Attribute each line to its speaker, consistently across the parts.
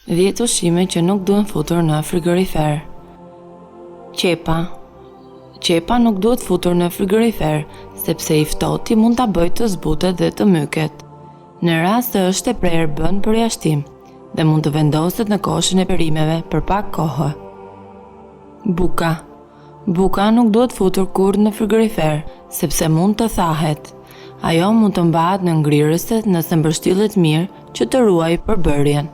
Speaker 1: 10 ushqime që nuk duhen futur në frigorifer. Qepa. Qepa nuk duhet futur në frigorifer, sepse i ftohti mund ta bëjë të zbutet dhe të myket. Në rast se është e prerë bën përjashtim dhe mund të vendoset në koshin e perimeve për pak kohë. Buka. Buka nuk duhet futur kurrë në frigorifer, sepse mund të thahet. Ajo mund të mbahet në ngrirëse nëse mbështillet mirë që të ruajë përbërjen.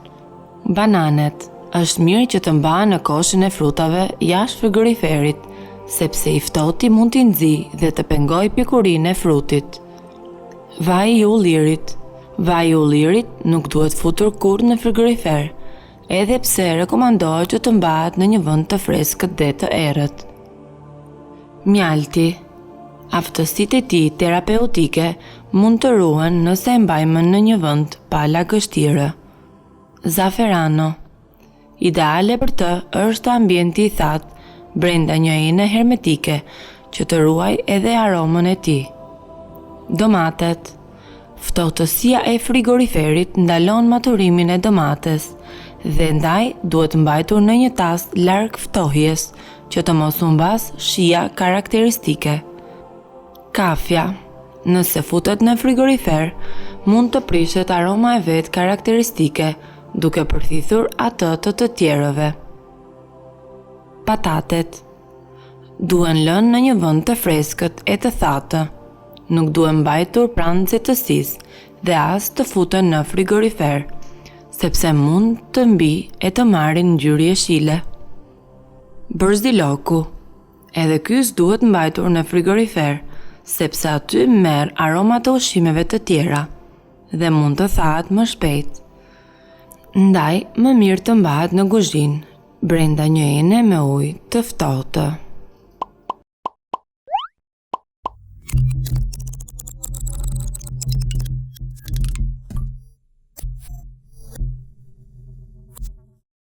Speaker 1: Bananet. Është mirë që të mbahen në koshin e frutave jashtë frigoriferit, sepse i ftohti mund t'i nxijë dhe të pengojë pjekurinë e frutit. Vaji i ullirit. Vaji i ullirit nuk duhet futur kurrë në frigorifer, edhe pse rekomandohet që të mbahet në një vend të freskët dhe të errët. Mjalti. Aftësitë e tij terapeutike mund të ruhen nëse e mbajmë në një vend pa lagështirë. Zaferano. Ideale për të është ambienti i thatë, brenda një ene hermetike, që të ruajë edhe aromën e tij. Domatet. Ftohtësia e frigoriferit ndalon maturimin e domates dhe ndaj duhet mbajtur në një tas larg ftohjes, që të mos humbasë shija karakteristike. Kafja, nëse futet në frigorifer, mund të prishet aroma e vet karakteristike, duke përthithur atë të të tjerëve. Patatet duhen lënë në një vend të freskët e të thatë. Nuk duhen mbajtur pranë nxehtësisë dhe as të futen në frigorifer, sepse mund të mbijë e të marrin ngjyrë jeshile. Borziloku. Edhe ky s'duhet mbajtur në frigorifer, sepse aty merr aromat e ushqimeve të tjera dhe mund të thahet më shpejt. Ndaj, më mirë të mbahet në kuzhinë, brenda një ene me ujë të ftohtë.